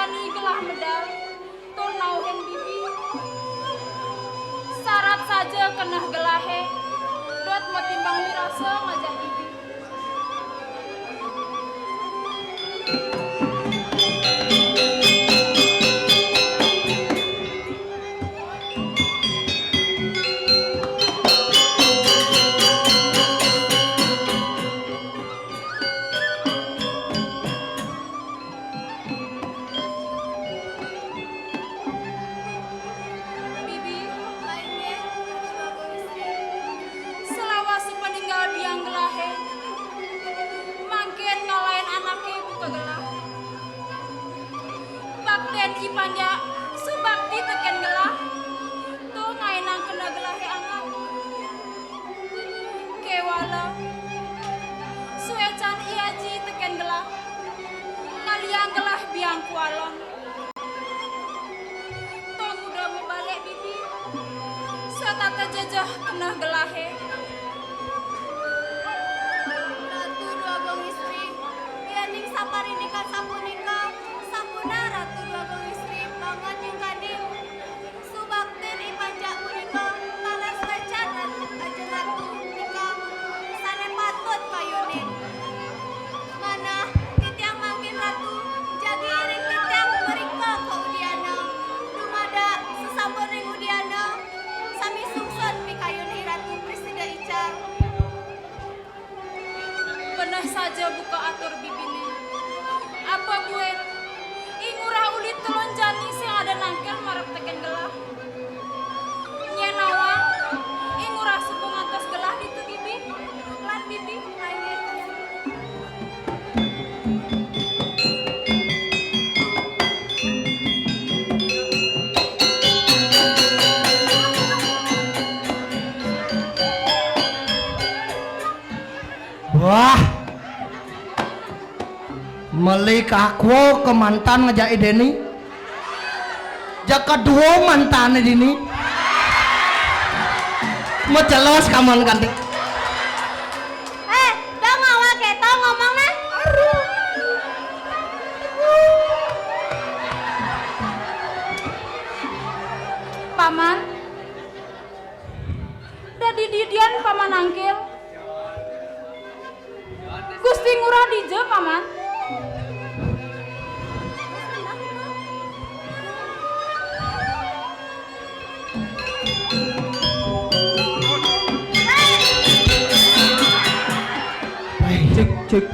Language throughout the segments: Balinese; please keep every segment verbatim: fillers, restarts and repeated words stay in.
Ni gelah medal, tur nauhin bibi. Sarat saja keneh gelahé, dot matimbang wirasa ngajak bibi. Bibi, lain nggih, Bapak Istri. Selawase paninggal biang gelahé, mangkin ngalahin anaké buka gelah. Bakten I Panjak subakti tekén gelah, tur ngaénang keneh gelahé anget. Kéwala suécan I Aji tekén gelah, ngaliang gelah biang kualon. Tong uda mabalik bibi, setata jejeh keneh gelahé. Ratu Dwagung Istri, yaning saparindikan sapunika, sampun Ratu Dwagung Istri banget nyungkaning. Subaktin I Panjak punika taler suécan Ratu, Ajeng Ratu nika sané patut kayunin. Manah titiang mangkin Ratu, jagi iring titiang mrika ka udiana. Dumadak sasampun ring udiana, sami sungsut pikayun I Ratu prasida ical. Beneh saja buka atur bibiné. Apa buin I Ngurah uli telun jani sing ada nangkil marep tekén gelah? Nyén nawang, I Ngurah suba ngantos gelah ditu bibi. Lan bibi, ayo. Wah. Meli kaku ka mantan ngajak I Deni. Jak kedua mantané dini. Majelas kaman kanti. Eh, dong awak keto ngomong nah. Paman. Dadi didian Paman nangkil. Gusti Ngurah dija, Paman? Cik, cik.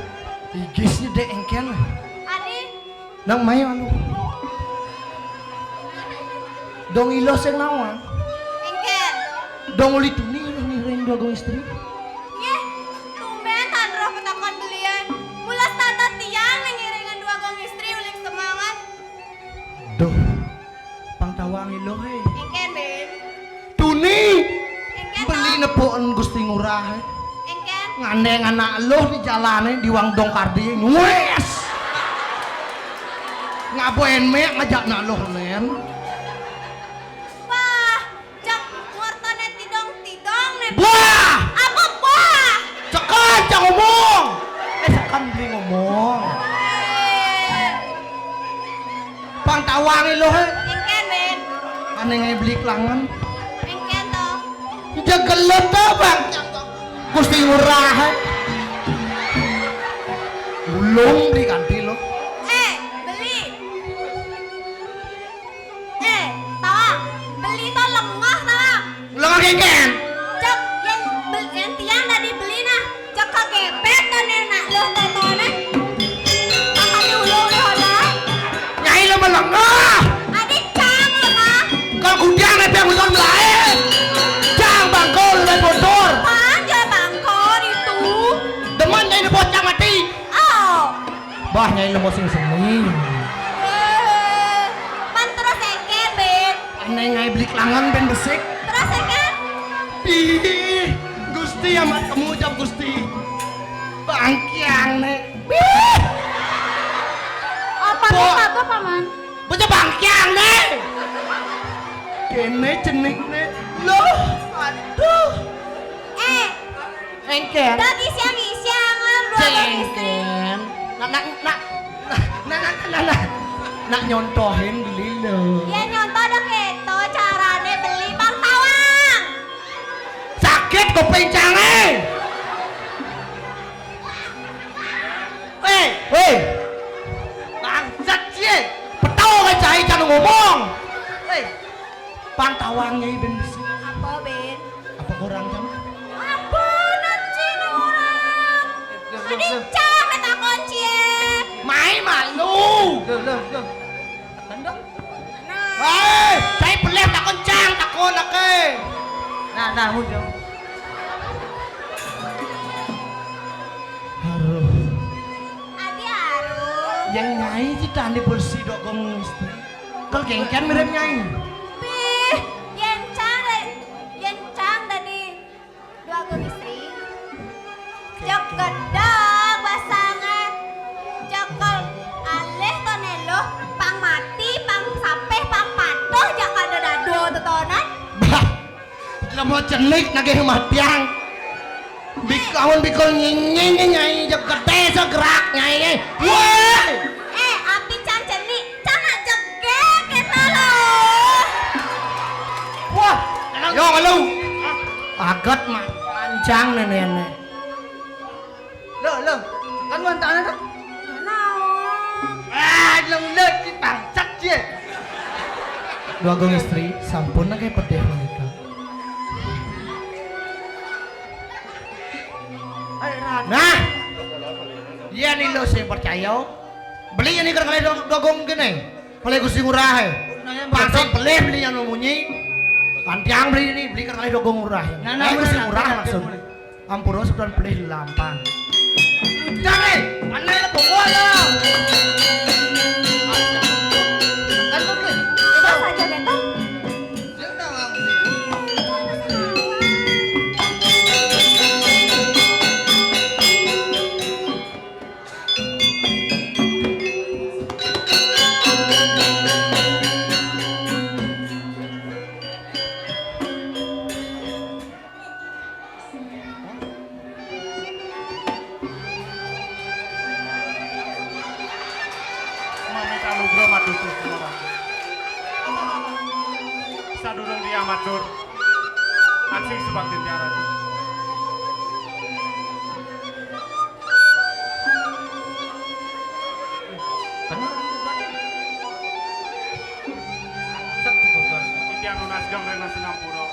Igisnya dek engken. Adi. Nang mai anu. Dong iloh sing nawang. Engken. Dong uli tuni iloh ngiring Dwagung Istri. Nggih, tumbén tan roh patakon belian. Mula setata tiang nang ngiringan Dwagung Istri uling semangat. Duh, pang tawang iloh, eh. Engken, Bén. Tuni. Engken, beli to. Nepukin Gusti Ngurah, eh. Engken. Ngandeng anak luh di jalané, di wang dong kardi, wes. Ngabain mek ngajak anak luh, Lén. Wah, jak ngortané tidong-tidong, né. Wah! Apa wah? Cekan, jak ngomong. Eh, cekan beli ngomong. Eh. Pang tawang iloh, eh. Engken, Bén. Ané ngaé beli kelangan. Engken to. Jegelet to, Bang. Gusti Ngurah, eh. Ulung beli kanti lo. Eh, beli. Eh, tawang. Beli to lengah, tawang. Lengah kéngkén. Cek, yén bel-, yén tiang dadi beli nah, cek kagepet to né nak luh totoné. Makadi ulung luh dah. Nyai lo melengah. Adi cang lengah. Kal kudiang né piang ulun melaé. Cang bangkol dan botor. Apaan cang bangkol itu? Demen nyai né bocah mati. Oh. Bah, nyai nemu sing seni. Eh, pan terus engken, Bén. Ané ngaé beli kelangan, Bén, besik. Terus engken? Ih, Gusti amat kamu jawab Gusti. Bangkiang né. Bih. Apa Bo- nih kata, Paman? Bocah bangkiang né. Kéné cenikné. Loh, aduh. Eh, Engken. Dadi siang-siang, Lur, dua orang istri. Engken. Nah, nah, nah. Nah, nah, nah, nah, nah. Nak nyontohin beli lho. Ya nyontoh dong itu carane beli Bang Tawang. Sakit kuping cange. Eh, hei. Bangsat sih. Betul kan cai kan ngomong. Eh, Bang Tawang Nyai ben besi. Apa, Ben? Apa kurang jam? Apa nanti orang? Loh, loh, loh. Tadi cang takon cie. Mai malu. Loh, loh, loh. Tekan dong. Nah. Hei, saya pelih takon cang, takon ake. Nah, nah, muncul. Haruh. Adi haruh. Yang nyai sih tadi bersih dogong istri. Kal gengken mirip nyai. Pih, yen cang da-, yen cang dadi dua agung istri. Cek gedeg basange. Cekel alih to nelo, pang mati, pang sapeh, pang patuh, jak kada dado tetonan. Bah, lemo cenik nagih matiang. Bik-, amun bikul nyinying nyai, jeg gede segerak nyai. Woi! Eh, api cang cenik, cang nak jegek kita loh. Wah, yo lu. Aget mah panjang nenek. Lo, lo, kan wan tanah tuh. Naon? Ah, lo, lo, si bangsat sih. Dua agung istri, sampun nake pedih menika. Ayo, Ran. Nah, iya nih lo sing percaya. Beli ini kena kali dua, dua agung gini. Kali Gusti Ngurah, eh. Nah, yang Pasang betul. Beli beli yang munyi. Kantiang beli ini, beli kena kali dua agung Ngurah. Nah, nah, eh, Gusti bener, Ngurah bener, langsung. Bener. Ampura sudah beli lampang. Udah, eh. Mana ada pokok lo? Kan tuh, beli. Coba saja, Beto. Mamit anugrah matur suwun. Sadurung tiang matur, tansih subakti tiang Ratu. Bener. Cek dibuka. Titiang nunas geng rena sinampura.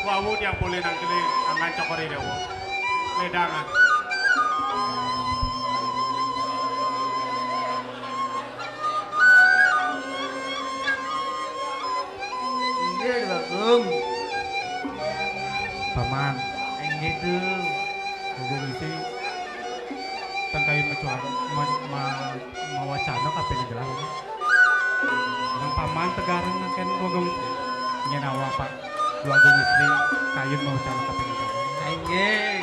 Wawu tiang polih nangkili angan cokor i dewa. Ledangan. Inggih, Dwagung. Paman. Inggih, Dul. Dwagung isi. Tan kayun macuan, ma-, ma-, mawacana kaping gelah. Nang paman tegarang nangken Dwagung. Nyen awak, Pak. Dwagung istri kayun mawacana kaping gelah. Inggih.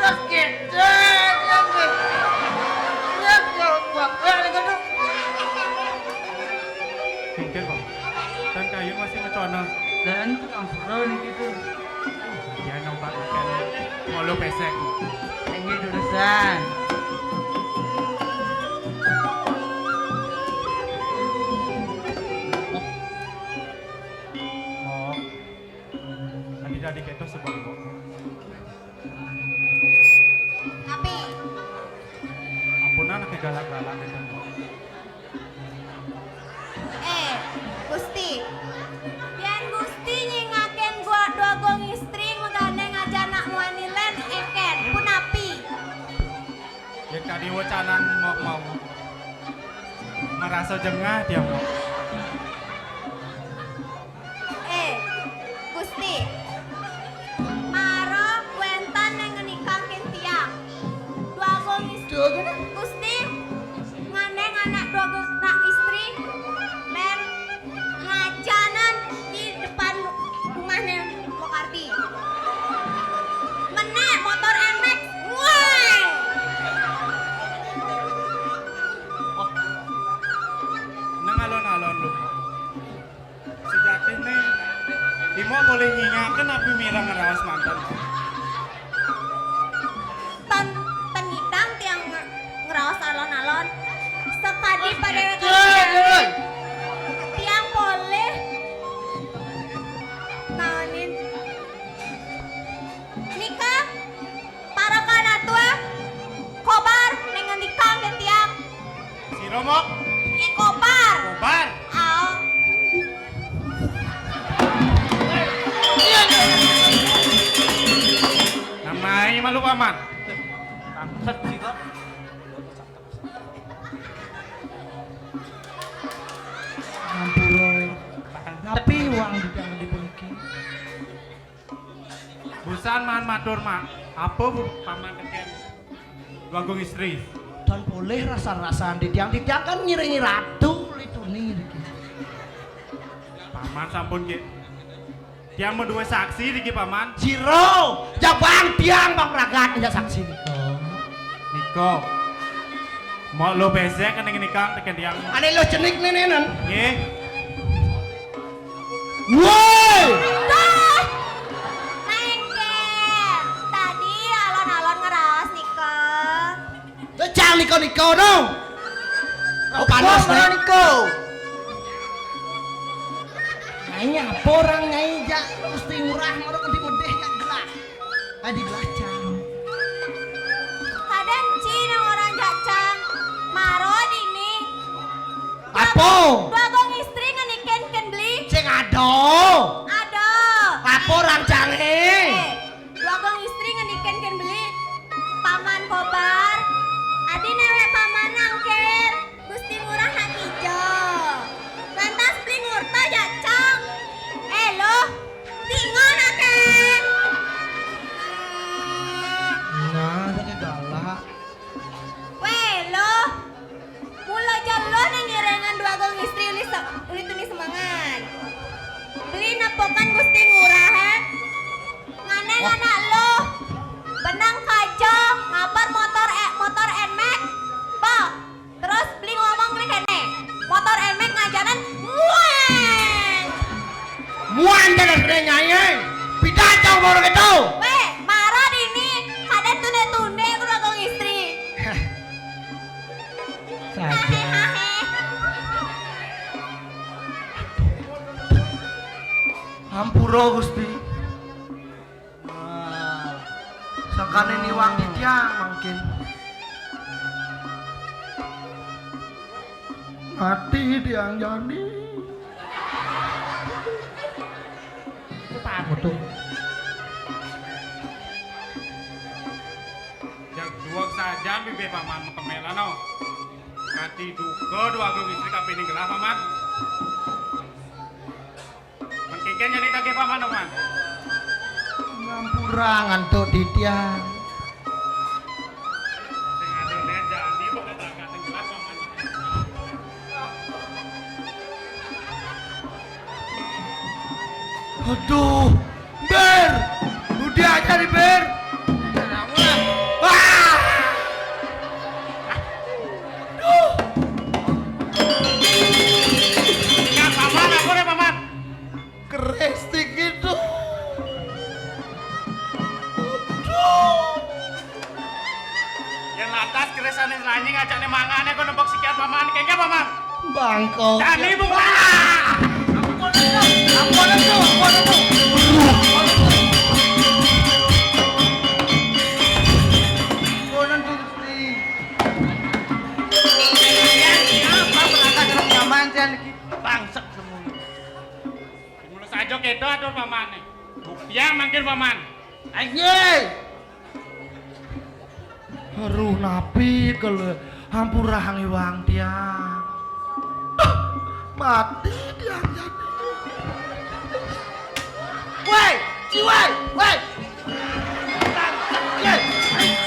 Ras kecek, yang ke-, yang ke-, kuat, eh, yang kedua. Mungkin, Pak. Dan kayu masih ngecana. Dan tukang pura nih gitu. Dia nyoba makan mulu pesek. Ini jurusan. Mok. Tadi tadi keto sebab, Mok. Tapi ampunan, ake galak-galak keto, Mok. Eh, Gusti. Yén Gusti nyingakin gua dua gong istri, megane ngajak anak muani lén, éngkén, punapi? Yén kadi wacanan mau, mau. Ngerasa jengah dia, Mok. Eh, Gusti. Mara kuéntan nang ngenikahkin tiang. Dua gong istri. Dua Kok boleh ngingatkan napi mireng ngraos manten? Tan, tan nyidang tiang nge-, ngraos alon-alon. Sakadi padéwékan tiang, tiang polih naonin. Nika, parakan atua, Kobar, ning ngendikang gén tiang. Sira, Mok? Ih, Kobar. Kobar. Ao. Namai malu, Paman. Bangsat sih, kok. Ngampura. Tapi wang di dalam di puniki. Busan maan matur, Mak. Apa bu Paman tekén Dwagung Istri? Dan boleh rasa-rasan di tiang, di tiang kan ngiringi ratu lituni niki. Paman sampun nggih. Tiang madué saksi niki, Paman. Jero, jabang tiang Bang Pragat ya saksi nika. Nika. Mok lo besek ning nika tekén tiang. Ané lo cenik nénénen. Nggih. Woi! Duh! Mengkén. Tadi alon-alon ngraos nika. Lo jang nika-nika no. Oh, panas nika. Nyai apa orang nyai jak Gusti Ngurah mara kedi medih jak gelah. Adi gelah cang. Kadén ci nang orang jak cang. Mara dini. Apa? Dwagung Istri ngenikin kén beli. Sing ada. Ada. Apa orang cangé? Eh, Dwagung Istri ngenikin kén beli. Paman Kobar. Adi néwék paman nangkil. Gusti Ngurah nak ijo. Lantas beli ngurta jak cang. Eh, loh. Tingon aké. Nah, ada galak. Wéh, loh. Mula jelo ning iringan Dwagung Istri uli se-, uli tuni semengan. Beli nepukan Gusti Ngurah, ha? Nganén anak loh. Benang kaja, ngapar motor, eh, motor Nmax. Bah, terus beli ngomong nih kéné. Motor Nmax ngajanan, mueng. Mueng jalan kena nyai. Pidato baru gitu. Wéh, mara dini. Kadén tundé-tundé aku Dwagung Istri. Saja. Hampura, Gusti. Sangkané niwang titiang mangkin. Mati tiang jani. Betul. Jak duweg sajan bibih paman makemelan, no. Kanti duka duagung istri kapining gelah, paman. Mengkengken nyani tagih paman, paman. Ngampura ngantuk titiang. Sing ada lihat jani bakal berangkat gelah, paman. Aduh, Ber, budi aja nih, Ber. Ah! Aduh. Ingat, paman, aku nih, paman. Keris tinggi tuh. Aduh. Yén lantas keris ané nranying ajané mangané kok nembok sikian paman, kéngkén paman. Bangkok. Jani buka. Ampun itu, ampun itu, ampun itu. Ampun itu, Gusti. Yén siapa berangkat terus nyaman, yén iki bangsek semua. Mula saja kéto atur pamané. Buktiang mangkin paman. Ayo. Aduh, napi kele hampura ngiwang tiang. Duh, mati tiang jani. Woi, ciwai, woi. Woi,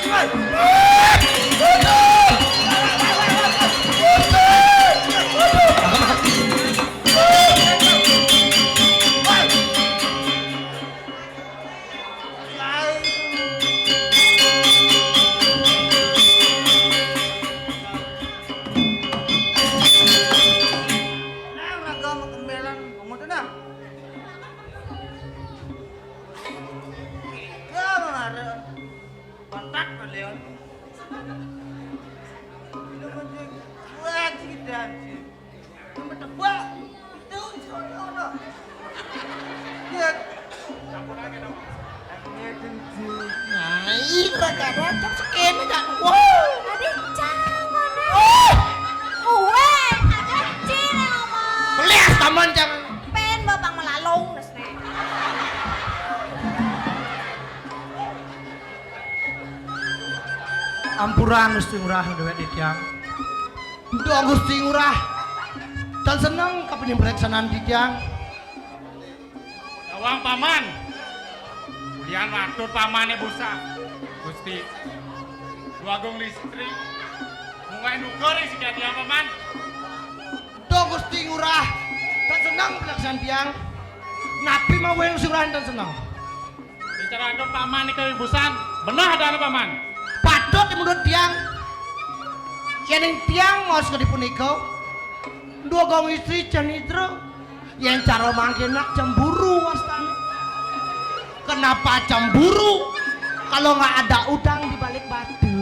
ciwai. Aduh. Aduh. Aduh. Nah, raga matembelan, kamu tuh, nah. Leon. Wah, cik dan cik. Nomor tebak. Itu sono. Ya. Nah, ih, gara-gara jam segini, Kak. Wah. Adi, jangan. Wah. Weh, ada cina ngomong. Belias taman jam. Pen bapak melalung, nes, nek. Ampura Gusti Ngurah, duwe titiang. Duh, Gusti Ngurah. Dan seneng kapinimreksanan titiang. Tawang Paman. Ulian matur Pamane busa. Gusti. Dwagung Istri. Munggah nukur ing sikian titiang Paman. Duh, Gusti Ngurah. Dan seneng pelaksanaan tiang. Napi mawon Gusti Ngurah dan seneng. Bicara aduh Paman niki busan. Benah ada Paman. Patut menurut tiang. Yen ing tiang maos kadi punika. Dwagung Istri cenitra. Yen cara mangkin nak cemburu wastane. Kenapa cemburu? Kalau nggak ada udang di balik batu.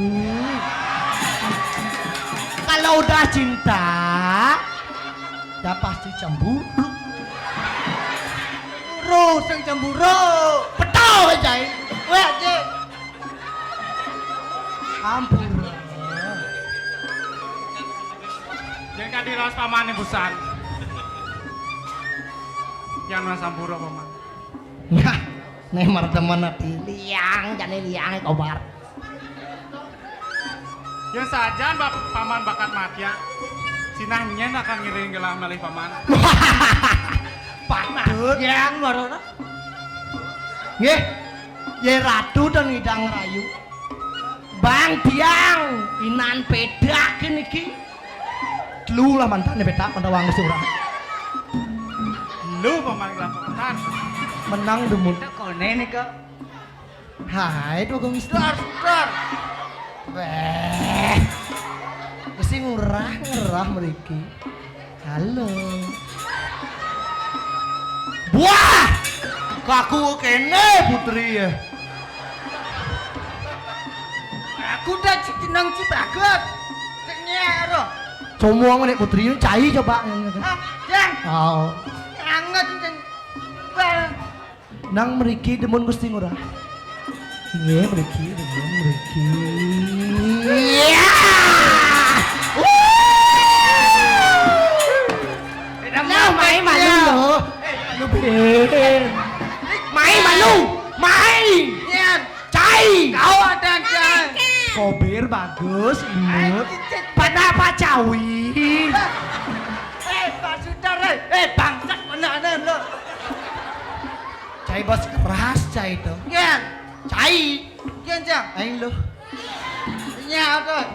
Kalau udah cinta, ya pasti cemburu. Ro sing cemburu. Betul, Jai. Weh, Jai. Ampun. Yen kadi raos Pamane busan. Yang mas ampura, Paman. Nah, nek mertemen ati liang, jane liang kobar. Yen sajan bap-, Paman bakat mati ya. Sinah nyen akan ngiring gelah malih Paman. Patut. Yang baru. Nggih. Ye Ratu dan Idang Rayu. Bang Biang, inan pedak niki. Telu lah mantane pedak, mantha wangsul ora. Lu Paman gelah Paman. Menang dumun. Kone nika. Hai, Dwagung Istri. Dar, dar. Weh. Mesti ngurah, ngerah mriki. Halo. Buah! Kaku kene putri ya. Aku udah cik jeneng cik bagus. Cek nyek ro. Sombong nek putri ini cai coba. Ah, Jang. Oh. Anget, Jang. Bang. Nang mriki demun Gusti Ngurah. Nggih, mriki demun mriki. Iya. Nah, mai malu lo. Eh, malu ben. Mai malu. Mai. Nian. Cai. Kau ada cai. Kobir bagus, imut. Pada apa cawi? Eh, Pak Sudar, eh. Eh, bangsat beneran lo. Cai bos keras cai itu. Nian. Cai. Nian, Jang. Aing lo. Iya, apa?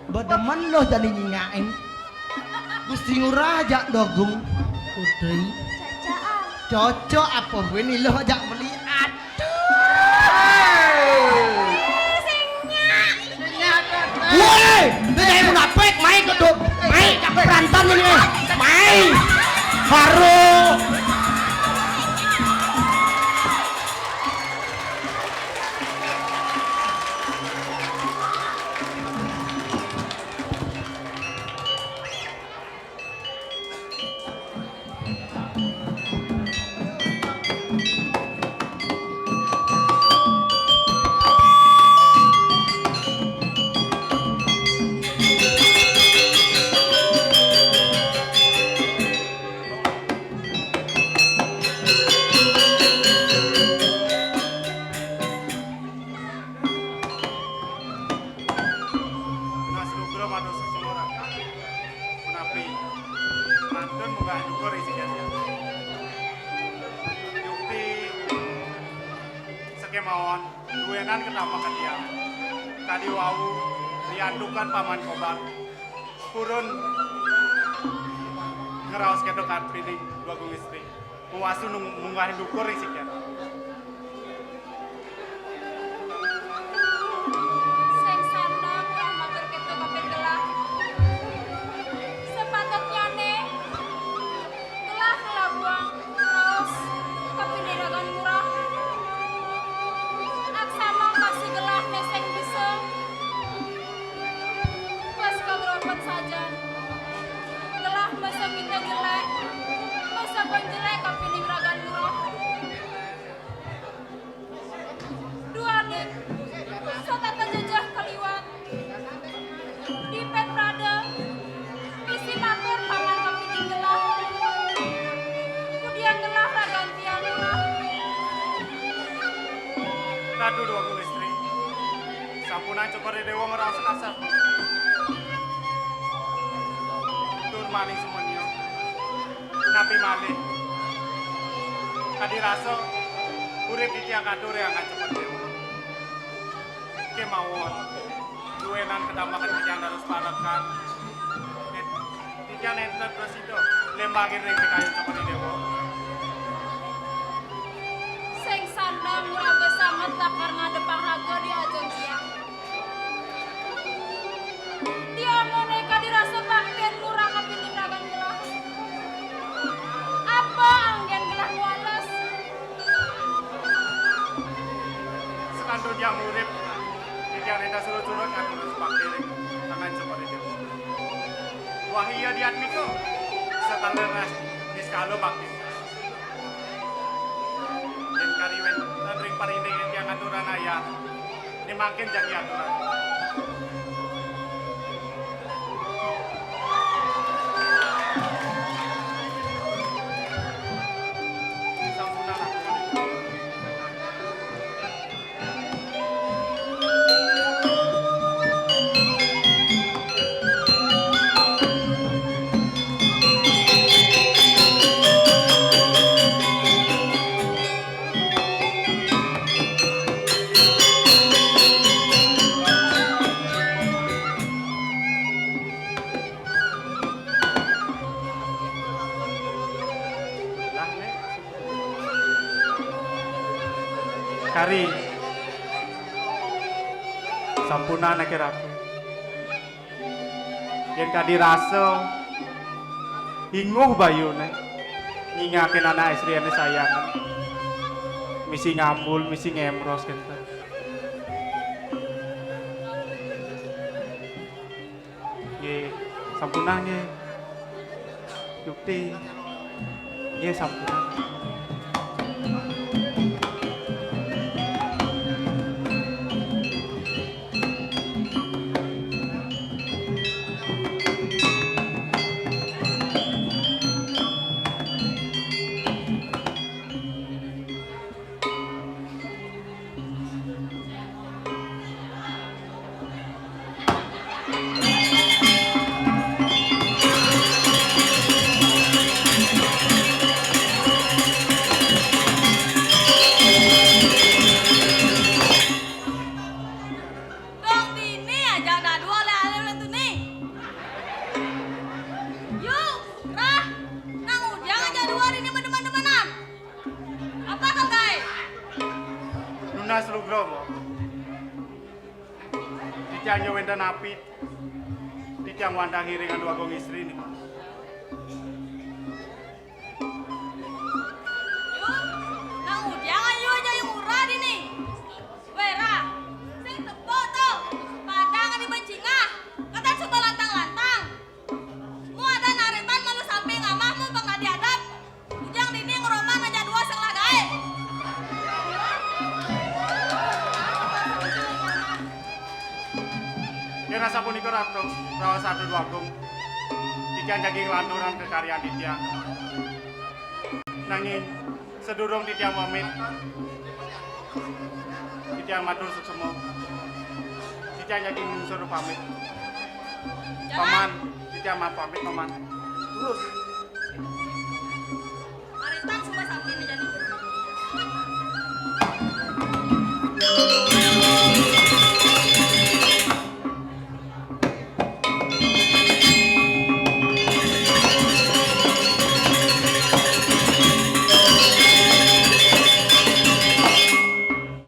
Bedemen lo jadi nyingain. Gusti Ngurah ajak dogung. Putri. Cocok apa gue nih lo ajak beli. Aduh. Sing nyak. Woi, ini saya munafik, mai kedok. Mai, cak berantem ini. Mai. Haru. Nunas nugra matur sesuwun. Punapi? Mantun munggah syukur isi jatnya. Yukti sekemawon duwenan ketampakan tiyang. Kadi wau riantukan Paman Kobar. Purun ngraos keto katrining Dwagung Istri. Puwasu nung munggah dukur ing sikian. Sing sandang lah matur keto kaping gelah. Sepatutnyane gelah ngelabuang raos kapiniragan murah. Aksana kasih gelah ne sing bisa Ratu Déwa Istri, sampunang Cokor I Déwa ngraos kasar. Tur maning sumenyo. Napi malih? Kadi rasa urip titiang katur ring angga Cokor I Déwa. Kémawon, duénan kadamarakan titiang dados parekan. Titiang nénten prasida lembangin ring pikayun Cokor I Déwa. Sing sandang ngraga sanget lakar ngadepang raga di ajeng tiang. Tiang menéka dirasa baktin lurah kapining ragan gelah. Apa anggén gelah muales? Sekantun tiang urip, titiang nénten surut-surut ngatur bakti ring tangan Cokor I Déwa. Wah iya diatmika, sataler niskala bakti. Yén kari wénten ring parinding tiang aturan ayah, né mangkin jagi aturan. Sampunang aku. Kari. Sampunang aké Ratu. Yén kadi rasa inguh bayuné nyingakin anak istriné sayangan. Misi ngambul, misi ngémbros kénten. Nggih, sampunang nggih. Yukti. Nggih, sampunang. Dong dini aja dadua oleh alih ulun tuni. Yuk, Rah, nang ujang aja dua dini bedemen-demenan. Apa kang kai? Nunas lugra, Mbok. Titiang nyo wénten napi, titiang wantah ngiring Anu Agung Istri nika. Yu, nang ujang ayu aja yang murah dini. Wéra, sing tepuk to, padang adi bencingah, katan suba lantang-lantang. Mu ada naretan malu samping amah mu pang adi adat. Ujang dini ngeroman aja dua sing lah gaé. Yén asapunika Ratu, raos Ratu Déwa Agung. Titiang jagi nglanturang kakaryan titiang. Nanging sadurung titiang pamit, titiang matur suksma. Titiang jagi nglungsur pamit. Jalan. Paman, titiang ma-, pamit, Paman. Terus.